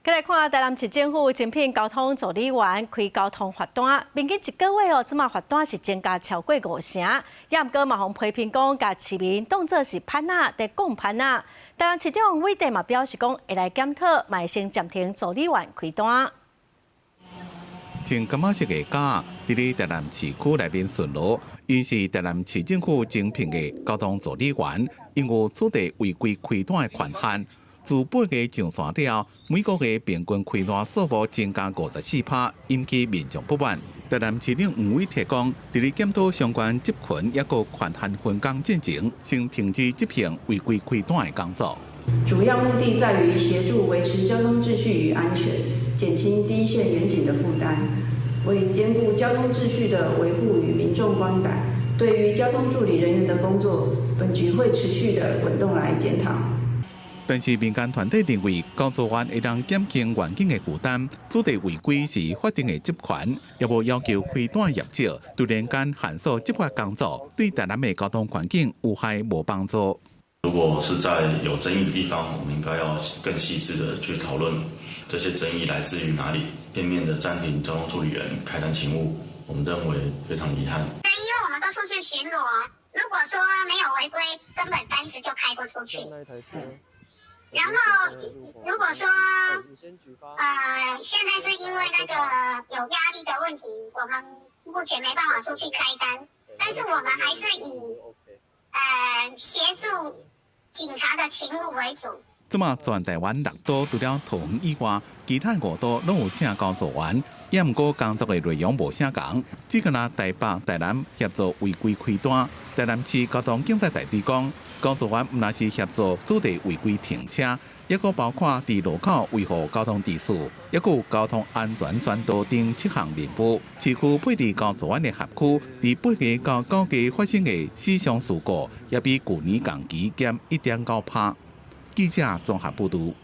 來看台南市政府徵聘交通助理員開交通罰單，平均一個月哦，這馬罰單是增加超過五成。也毋過嘛，予批評講，共市民當做是番仔，佇講番仔。台南市長黃偉哲嘛表示講，會來檢討，嘛會先暫停助理員開單。穿柑仔色的甲，佇咧台南市區內面巡邏，𪜶是台南市政府徵聘的交通助理員，𪜶有取締違規開單的權限。自8月上線了，每個月平均開單數目增加54%，引起民眾不滿。台南市長黃偉哲講，佇咧檢討相關執勤抑閣權限分工進前，先停止執行違規開單的工作。主要目的在於協助維持交通秩序與安全，減輕第一線員警的負擔，為兼顧交通秩序的維護與民眾觀感，對於交通助理人員的工作，本局會持續的滾動來檢討。但是民間團體認為，交助員會當減輕員警的負擔，取締違規是法定的職權，也無要求開單業者突然間限縮執法工作，對台南的交通環境有害無幫助。如果是在有爭議的地方，我們應該要更細緻的去討論這些爭議來自於哪裡。片面的暫停交通助理員開單勤務，我們認為非常遺憾。因為我們都出去巡邏，如果說沒有違規，根本單子就開不出去。然後，如果說，現在是因為那個有壓力的問題，我們目前沒辦法出去開單，但是我們還是以，協助警察的勤務為主。這馬全台灣六都除了桃園以外，其他五都攏有請交助員，也毋過工作的內容無啥仝，只敢若台北、台南協助違規開單。台南市交通警察大隊講，交助員毋但是協助取締違規停車，抑閣包括佇路口維護交通秩序，抑閣有交通安全宣導等七項任務。市區配置交助員的轄區，佇8月到9月發生的死傷事故，也比舊年同期減1.9%。記者綜合報導。